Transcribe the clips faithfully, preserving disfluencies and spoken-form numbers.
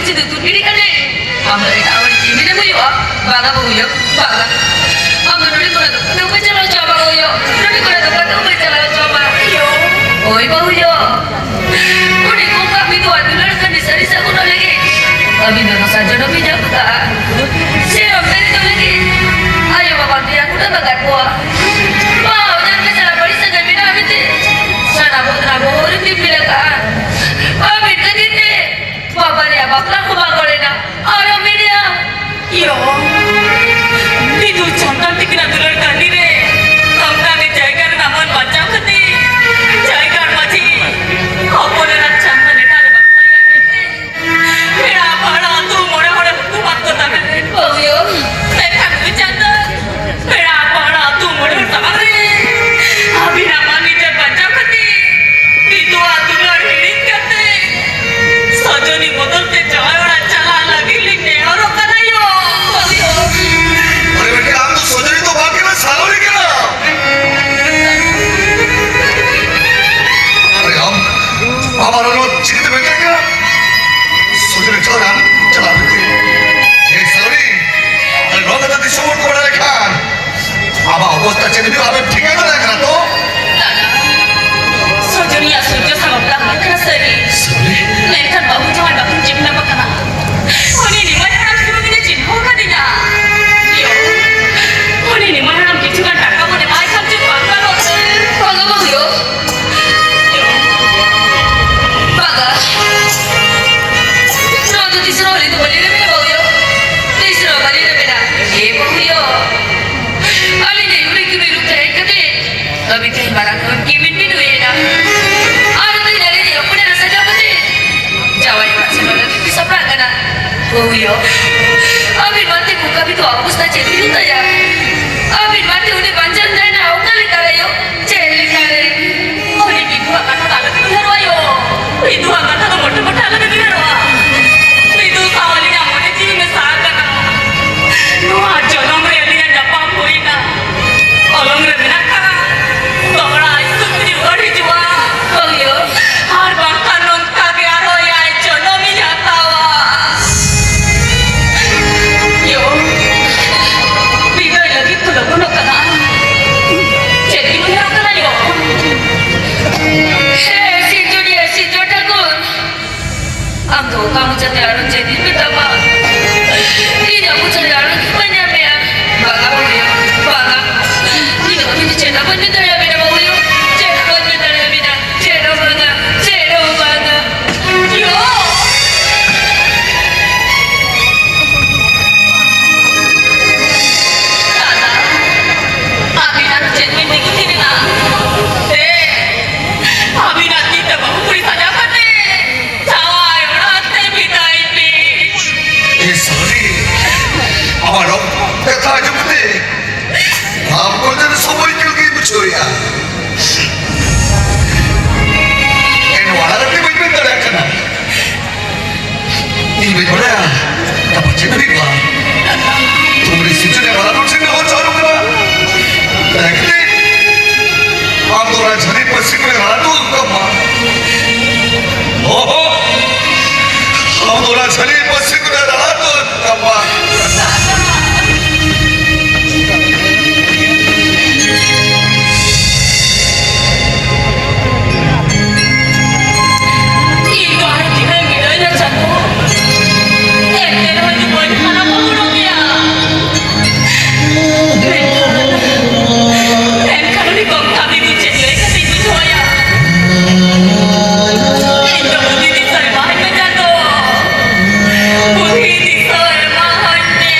ᱥᱤᱫᱩ ᱛᱩᱨ ᱜᱤᱰᱤ ᱠᱟᱛᱮ ᱟᱢ ᱫᱚ ᱮᱴᱟᱜ ᱦᱚᱲ ᱪᱮᱫ ᱮᱢ ᱦᱩᱭᱩᱜᱼᱟ? ᱵᱟᱝᱟ ᱵᱟᱹᱦᱩᱭᱳ, ᱵᱟᱝᱟ᱾ ᱟᱢ ᱫᱚ ᱱᱚᱰᱮ ᱠᱷᱚᱱᱟᱜ ᱫᱚ ᱚᱠᱟ ᱛᱮᱦᱚᱸ ᱵᱟᱹᱧ ᱪᱟᱞᱟᱣ ᱦᱚᱪᱚᱣᱟᱢᱟ ᱵᱟᱹᱦᱩᱭᱳ, ᱱᱚᱰᱮ ᱠᱷᱚᱱᱟᱜ ᱫᱚ ᱚᱠᱟ ᱛᱮᱦᱚᱸ ᱵᱟᱹᱧ ᱪᱟᱞᱟᱣ ᱦᱚᱪᱚᱣᱟᱢᱟ᱾ ᱳᱭ ᱵᱟᱹᱦᱩᱭᱳ, ᱩᱱᱤ ᱠᱚ ᱠᱟᱹᱢᱤ ᱫᱚ ᱟᱹᱛᱩ ᱞᱟᱹᱲ ᱠᱷᱟᱱ ᱥᱟᱹᱨᱤ ᱥᱟᱹᱜᱩᱱᱚᱜ ᱞᱟᱹᱜᱤᱫ ᱟᱹᱵᱤᱱ ᱫᱚ ᱫᱚᱥᱟᱨ ᱡᱚᱱᱚᱢ ᱵᱤᱱ ᱧᱟᱢ ᱠᱟᱜᱼᱟ᱾ ᱥᱮ ᱚᱱᱛᱮ ᱨᱮᱫᱚ ᱞᱟᱹᱜᱤᱫ ᱟᱭᱳ ᱵᱟᱵᱟ ᱯᱮᱭᱟ ᱠᱩᱲᱟᱹ ᱵᱟᱜᱟᱱ ᱠᱚᱣᱟ᱾ ᱢᱟ ᱚᱱᱟ ᱯᱮ ᱥᱟᱞᱟ ᱵᱟᱹᱲᱤᱡ ᱥᱟᱹᱜᱟᱹᱭ ᱢᱮᱱᱟᱜᱼᱟ ᱢᱮᱱᱛᱮ ᱥᱟᱱᱟᱢ ᱵᱚᱫᱱᱟᱢ ᱵᱚᱦᱚᱜ ᱨᱮ ᱵᱤᱱ ᱵᱤᱞ ᱠᱟᱜᱼᱟ᱾ ᱟᱹᱵᱤᱱ ᱠᱷᱟᱹᱛᱤᱨ ᱛᱮ ᱵᱟᱵᱟ ᱨᱮᱭᱟᱜ ᱵᱟᱯᱞᱟ ᱦᱚᱸ ᱵᱟᱝ ᱜᱚᱲᱮᱱᱟ᱾ ᱟᱨ ᱢᱮᱱᱮᱜᱼᱟ, ᱭᱳ, ᱱᱤᱛᱚᱜ ᱪᱟᱸᱫᱟᱱ ᱛᱤᱠᱤᱱᱟᱜ ᱫᱩᱞᱟᱹᱲ ᱠᱟᱹᱦᱱᱤ ᱨᱮ ᱥᱟᱶᱛᱟ ᱨᱮ ᱡᱟᱭᱜᱟ ᱨᱮᱱᱟᱜ ᱢᱟᱹᱱ ᱵᱟᱧᱪᱟᱣ ᱠᱷᱟᱹᱛᱤᱨ ᱡᱟᱭᱜᱟ ᱢᱟᱹᱡᱷᱤ ᱦᱚᱯᱚᱱ ᱮᱨᱟ ᱪᱟᱸᱫᱟᱱ ᱮᱴᱟᱜ ᱨᱮ ᱵᱟᱯᱞᱟᱭᱟ ᱢᱮᱱᱛᱮ ᱯᱮᱲᱟ ᱯᱟᱹᱲᱦᱟᱹ ᱟᱹᱛᱩ ᱢᱚᱬᱮ ᱦᱚᱲᱮ ᱦᱩᱠᱩᱢᱟᱫ ᱠᱚ ᱛᱟᱦᱮᱸᱫ᱾ ᱵᱟᱹᱦᱩᱭᱳ, ᱢᱮᱱᱠᱷᱟᱱ ᱱᱩᱭ ᱪᱟᱸᱫᱟᱱ ᱯᱮᱲᱟ ᱯᱟᱹᱲᱦᱟᱹ ᱟᱹᱛᱩ ᱢᱚᱬᱮ ᱦᱚᱲ ᱥᱟᱢᱟᱝ ᱨᱮ ᱟᱹᱵᱤᱱᱟᱜ ᱢᱟᱹᱱ ᱤᱡᱽᱡᱚᱛ ᱵᱟᱧᱪᱟᱣ ᱠᱷᱟᱹᱛᱤᱨ ᱱᱤᱛᱚᱜ ᱟᱹᱛᱩ ᱫᱩᱣᱟᱹᱨ ᱦᱤᱲᱤᱧ ᱠᱟᱛᱮ ᱥᱚᱡᱚᱱᱤ ᱵᱚᱫᱚᱞ ᱛᱮ ᱡᱟᱶᱟᱭ ᱚᱲᱟᱜ ᱪᱟᱞᱟᱜ ᱞᱟᱹᱜᱤᱫ ᱞᱤᱧ ᱱᱮᱦᱚᱨᱚᱜ ᱠᱟᱱᱟ ᱭᱳ᱾ ᱟᱨᱮ ᱵᱮᱴᱟ, ᱟᱢ ᱫᱚ ᱥᱚᱡᱚᱱᱤ ᱫᱚ ᱵᱟᱝ ᱠᱟᱱᱟ, ᱥᱟᱞᱚᱱᱤ ᱠᱟᱱᱟ᱾ ᱟᱨᱮ ᱟᱢ, ᱟᱢ ᱟᱨ ᱱᱚᱣᱟ ᱪᱤᱠᱟᱹᱛᱮ ᱢᱮᱛᱟᱭ ᱠᱟᱱᱟ? ᱥᱚᱡᱚᱱᱤ ᱪᱟᱞᱟᱜ ᱟᱢ, ᱪᱟᱞᱟᱜ ᱢᱮ᱾ ᱮ ᱥᱟᱞᱚᱱᱤ, ᱟᱨᱮ ᱱᱚᱣᱟ ᱠᱟᱛᱷᱟ ᱫᱤᱥᱚᱢ ᱦᱚᱲ ᱠᱚ ᱵᱟᱲᱟᱭ ᱞᱮᱠᱷᱟᱱ ᱟᱢᱟᱜ ᱚᱵᱚᱥᱛᱟ ᱪᱮᱫ ᱦᱩᱭᱩᱜᱼᱟ, ᱟᱢᱮᱢ ᱴᱷᱤᱠᱟᱹ ᱫᱟᱲᱮᱭᱟᱜ ᱠᱟᱱᱟ ᱛᱚ? ᱫᱟᱫᱟ, ᱥᱚᱡᱚᱱᱤᱭᱟᱜ ᱥᱚᱡᱽᱡᱚ ᱥᱟᱶ ᱵᱟᱯᱞᱟ ᱦᱩᱭ ᱠᱟᱱᱟ ᱥᱟᱹᱨᱤ᱾ ᱥᱟᱹᱨᱤ? ᱢᱮᱱᱠᱷᱟᱱ ᱵᱟᱹᱦᱩ ᱡᱟᱶᱟᱭ ᱵᱟᱹᱠᱤᱱ ᱪᱤᱱᱦᱟᱹᱯ ᱟᱠᱟᱱᱟ᱾ ᱩᱱᱤ ᱱᱤᱢᱟᱭ ᱦᱟᱲᱟᱢ ᱥᱩᱢᱩᱝ ᱜᱮ ᱪᱤᱱᱦᱟᱹᱣ ᱟᱠᱟᱫᱤᱧᱟ᱾ ᱭᱳ, ᱩᱱᱤ ᱱᱤᱢᱟᱭ ᱦᱟᱲᱟᱢ ᱠᱤᱪᱷᱩ ᱜᱟᱱ ᱴᱟᱠᱟ ᱵᱚᱱ ᱮᱢᱟᱭ ᱠᱷᱟᱱ ᱪᱮᱫ ᱵᱟᱝ ᱜᱟᱱᱚᱜ ᱛᱮ? ᱵᱟᱝᱟ ᱵᱟᱹᱦᱩᱭᱳ᱾ ᱭᱳ, ᱵᱟᱝᱟ᱾ ᱱᱚᱣᱟ ᱫᱚ ᱛᱤᱥ ᱨᱮᱦᱚᱸ ᱟᱹᱞᱤᱧ ᱫᱚ ᱵᱟᱹᱞᱤᱧ ᱨᱮᱵᱮᱱᱟ ᱵᱟᱹᱦᱩᱭᱳ᱾ ᱛᱤᱥ ᱨᱮᱦᱚᱸ ᱵᱟᱹᱞᱤᱧ ᱨᱮᱵᱮᱱᱟ᱾ ᱮ ᱵᱟᱹᱦᱩᱭᱳ᱾ ᱟᱹᱞᱤᱧ ᱫᱚ ᱩᱱᱤ ᱠᱤᱢᱤᱱ ᱨᱩᱯ ᱛᱮ ᱦᱮᱡ ᱠᱟᱛᱮ ᱟᱹᱵᱤᱱ ᱛᱮᱦᱮᱧ ᱢᱟᱨᱟᱝ ᱠᱷᱚᱱ ᱠᱤᱢᱤᱱ ᱵᱤᱱ ᱦᱩᱭᱮᱱᱟ᱾ ᱟᱨ ᱩᱱᱤ ᱟᱹᱞᱤᱧ ᱦᱚᱯᱚᱱ ᱮᱨᱟ ᱥᱟᱡᱟᱣ ᱠᱟᱛᱮ ᱡᱟᱶᱟᱭ ᱚᱲᱟᱜ ᱥᱮᱱᱚᱜ ᱞᱟᱹᱜᱤᱫ ᱯᱮ ᱥᱟᱯᱲᱟᱜ ᱠᱟᱱᱟ᱾ ᱵᱟᱹᱦᱩᱭᱳ, ᱟᱹᱵᱤᱱ ᱵᱟᱝᱛᱮ ᱠᱚ ᱠᱟᱹᱢᱤ ᱫᱚ ᱚᱵᱚᱥᱛᱟ ᱪᱮᱫ ᱦᱩᱭᱩᱜ ᱛᱟᱭᱟ? ᱟᱹᱵᱤᱱ ᱵᱟᱝᱛᱮ ᱩᱱᱤ ᱵᱟᱧᱪᱟᱣ ᱛᱟᱦᱮᱱᱟ ᱚᱠᱟ ᱞᱮᱠᱟᱨᱮ ᱭᱳ? ᱪᱮᱫ ᱞᱮᱠᱟᱨᱮ? ᱩᱱᱤ ᱵᱤᱫᱩᱣᱟᱜ ᱠᱟᱛᱷᱟ ᱫᱚ ᱟᱞᱚ ᱵᱤᱱ ᱩᱭᱦᱟᱹᱨᱚᱜᱼᱟ ᱭᱳ᱾ ᱵᱤᱫᱩᱣᱟᱜ ᱠᱟᱛᱷᱟ ᱫᱚ ᱢᱚᱴᱮ ᱢᱚᱴᱮ ᱟᱞᱚ ᱵᱤᱱ ᱩᱭᱦᱟᱹᱨᱚᱜᱼᱟ᱾ ᱵᱤᱫᱩ ᱥᱟᱶ ᱟᱹᱞᱤᱧᱟᱜ ᱢᱚᱱᱮ ᱡᱤᱣᱤ ᱢᱮᱥᱟ ᱟᱠᱟᱱᱟ᱾ ᱱᱚᱣᱟ ᱡᱚᱱᱚᱢ ᱨᱮ ᱟᱹᱞᱤᱧᱟᱜ ᱧᱟᱯᱟᱢ ᱦᱩᱭᱱᱟ᱾ ᱚᱞᱚᱝ ᱨᱮ ᱢᱮᱱᱟᱜ ᱠᱟᱜᱼᱟ, ᱫᱚᱦᱲᱟ ᱟᱡ ᱥᱩᱨ ᱛᱮ ᱨᱩᱣᱟᱹᱲ ᱦᱤᱡᱩᱜᱼᱟ᱾ ᱵᱟᱹᱦᱩᱭᱳ᱾ ᱟᱨ ᱵᱟᱝᱠᱷᱟᱱ ᱱᱚᱝᱠᱟ ᱜᱮ ᱟᱨᱦᱚᱸ ᱮᱭᱟᱭ ᱡᱚᱱᱚᱢᱤᱧ ᱦᱟᱛᱟᱣᱟ᱾ ᱟᱨᱚ ᱪᱮᱫ ᱤᱧ ᱢᱮᱛᱟᱢᱟ? ᱤᱧᱟᱜ ᱢᱚᱪᱟ ᱨᱮ ᱟᱨᱚ ᱵᱟᱹᱧ ᱧᱟᱢᱮᱜᱼᱟ᱾ ᱵᱟᱝᱟ ᱵᱟᱹᱵᱩᱭᱳ, ᱵᱟᱝᱟ᱾ ᱤᱧ ᱫᱚ ᱪᱮᱫ ᱦᱚᱸ ᱵᱟᱹᱧ ᱢᱮᱱ ᱫᱟᱲᱮᱭᱟᱜᱼᱟ ᱵᱮᱴᱟ ᱵᱟᱹᱵᱩᱭᱳ, ᱪᱮᱫ ᱦᱚᱸ ᱵᱟᱹᱧ ᱢᱮᱱ ᱫᱟᱲᱮᱭᱟᱜᱼᱟ ᱵᱮᱴᱟ, ᱪᱮᱫ ᱦᱚᱸ ᱵᱟᱝᱟ, ᱪᱮᱫ ᱦᱚᱸ ᱵᱟᱝᱟ᱾ ᱭᱳ! ᱫᱟᱫᱟ, ᱟᱹᱵᱤᱱᱟᱜ ᱪᱮᱫ ᱵᱤᱱ ᱛᱤᱸᱜᱩ ᱛᱷᱤᱨ ᱮᱱᱟ? ᱦᱮᱸ, ᱟᱹᱵᱤᱱᱟᱜ ᱛᱤ ᱛᱮ ᱵᱟᱹᱦᱩ ᱠᱩᱲᱤ ᱥᱟᱡᱟᱣ ᱠᱟᱛᱮ ᱡᱟᱶᱟᱭ ᱚᱲᱟᱜ ᱛᱮ ᱵᱤᱫᱟᱹᱭ ᱯᱮ᱾ ᱮ ᱥᱟᱹᱨᱤ, ᱟᱢᱟᱜ ᱱᱚᱣᱟ ᱠᱟᱛᱷᱟ ᱟᱸᱡᱚᱢ ᱠᱟᱛᱮ ᱟᱢ ᱠᱚ ᱡᱮᱱᱚ ᱥᱚᱢᱚᱭ ᱠᱚ ᱜᱮ ᱵᱩᱡᱷᱟᱹᱣᱮᱫᱼᱟ᱾ ᱮᱱ ᱚᱲᱟᱜ ᱨᱮ ᱵᱟᱹᱧ ᱢᱮᱱ ᱫᱟᱲᱮᱭᱟᱜ ᱠᱟᱱᱟ᱾ ᱤᱧ ᱵᱟᱹᱧ ᱵᱟᱲᱟᱭᱟ ᱜᱟᱯᱟ ᱪᱮᱫ ᱦᱩᱭᱩᱜᱼᱟ᱾ ᱛᱩᱢᱨᱤ ᱥᱤᱛᱩ ᱨᱮ ᱵᱟᱲᱟ ᱴᱩᱴᱷᱤ ᱨᱮ ᱦᱚᱸ ᱪᱟᱞᱩ ᱠᱟᱱᱟ᱾ ᱮᱠᱫᱤᱱ ᱟᱢ ᱫᱚ ᱚᱱᱟ ᱡᱷᱟᱹᱞᱤ ᱯᱟᱹᱥᱤ ᱠᱚᱨᱮ ᱨᱟᱲᱟ ᱫᱩ ᱠᱟᱢᱟ᱾ ᱚᱦᱚ, ᱟᱢ ᱫᱚ ᱚᱱᱟ ᱡᱷᱟᱹᱞᱤ ᱯᱟᱹᱥᱤ ᱠᱚᱨᱮ ᱨᱟᱲᱟ ᱫᱩ ᱠᱟᱢᱟ᱾ ᱤᱧ ᱫᱚ ᱟᱨ ᱛᱤᱱᱟᱹᱜ ᱜᱤᱫᱽᱨᱟᱹᱧ ᱪᱟᱠᱚ, ᱮᱱᱛᱮ ᱨᱮᱦᱚᱸ ᱤᱧ ᱫᱚ ᱵᱟᱹᱧ ᱦᱟᱨᱟ ᱵᱩᱨᱩ ᱩᱰᱩᱠ ᱜᱮᱭᱟ᱾ ᱢᱮᱱᱠᱷᱟᱱ, ᱢᱮᱱᱠᱷᱟᱱ ᱩᱱᱤ ᱠᱚᱠᱛᱟ ᱵᱤᱫᱩ ᱪᱮᱫ ᱞᱟᱹᱭ ᱠᱟᱛᱮᱧ ᱵᱩᱡᱷᱟᱹᱣᱟᱭᱟ? ᱤᱧ ᱫᱚ ᱵᱩᱫᱷᱤ ᱫᱤᱥᱟᱹ ᱮᱢᱟᱣᱟᱹᱧ ᱢᱮ ᱪᱟᱸᱫᱚ, ᱵᱩᱫᱷᱤ ᱫᱤᱥᱟᱹ ᱮᱢᱟᱣᱟᱹᱧ ᱢᱮ᱾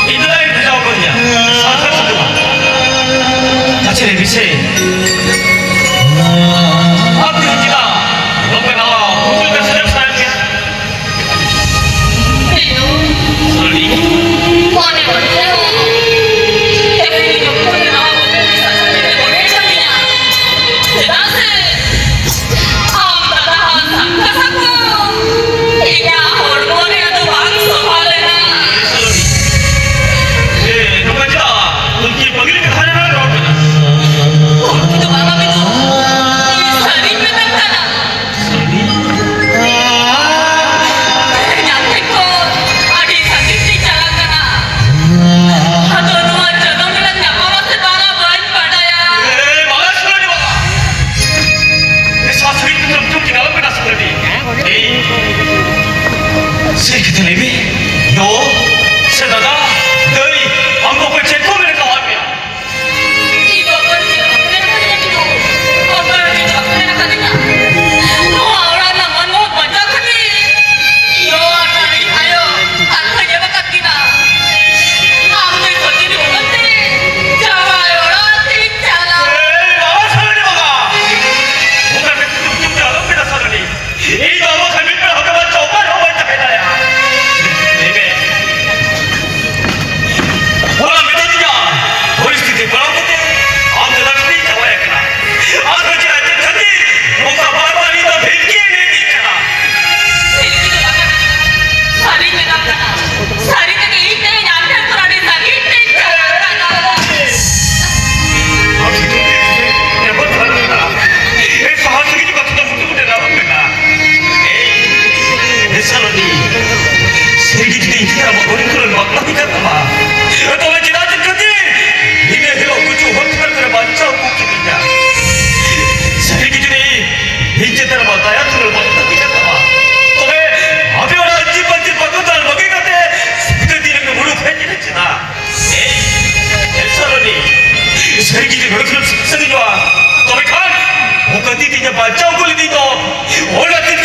ᱤᱧ ᱫᱚ ᱞᱟᱭᱤᱱ ᱵᱷᱮᱡᱟᱣ ᱠᱟᱹᱫᱤᱧᱟ᱾ ᱥᱟᱨᱠᱟᱨ ᱥᱟᱹᱛᱩᱢᱟ᱾ ᱟᱪᱪᱷᱟ ᱨᱮ ᱵᱤᱥᱮ᱾ ᱟᱢ ᱛᱮᱦᱮᱧ ᱪᱮᱫᱟᱜ ᱱᱚᱝᱠᱟ ᱱᱟᱣᱟ ᱦᱩᱫᱤᱥ ᱨᱮ ᱥᱮᱞᱮᱫ ᱥᱟᱱᱟᱭᱮᱫ ᱢᱮᱭᱟ? ᱪᱮᱛᱟᱱ ᱨᱮ ᱫᱟᱭᱟ ᱫᱩᱞᱟᱹᱲ ᱵᱟᱹᱱᱩᱜ ᱛᱟᱹᱠᱤᱱᱟ ᱛᱟᱢᱟ᱾ ᱛᱚᱵᱮ ᱟᱯᱮ ᱚᱲᱟᱜ ᱨᱮ ᱡᱤᱵᱽ ᱵᱟᱹᱛᱤ ᱵᱟᱠᱚ ᱫᱟᱞ ᱵᱟᱹᱜᱤ ᱠᱟᱛᱮ ᱥᱤᱠᱟᱹ ᱛᱤ ᱨᱮᱜᱮ ᱵᱩᱨᱩ ᱠᱷᱚᱱ ᱪᱮᱫᱟᱜ ᱪᱮᱫᱟᱜ? ᱮᱭ, ᱮ ᱥᱟᱨᱚᱱᱤ, ᱥᱟᱹᱨᱤ ᱜᱮ ᱡᱩᱫᱤ ᱱᱚᱰᱮ ᱠᱷᱚᱱᱮᱢ ᱥᱟᱺᱜᱤᱧᱚᱜᱼᱟ, ᱛᱚᱵᱮ ᱠᱷᱟᱱ ᱚᱠᱟ ᱛᱤ ᱛᱮ ᱤᱧᱮ ᱵᱟᱧᱪᱟᱣ ᱟᱹᱜᱩ ᱞᱮᱫᱤᱧ ᱫᱚ, ᱚᱱᱟ ᱛᱤ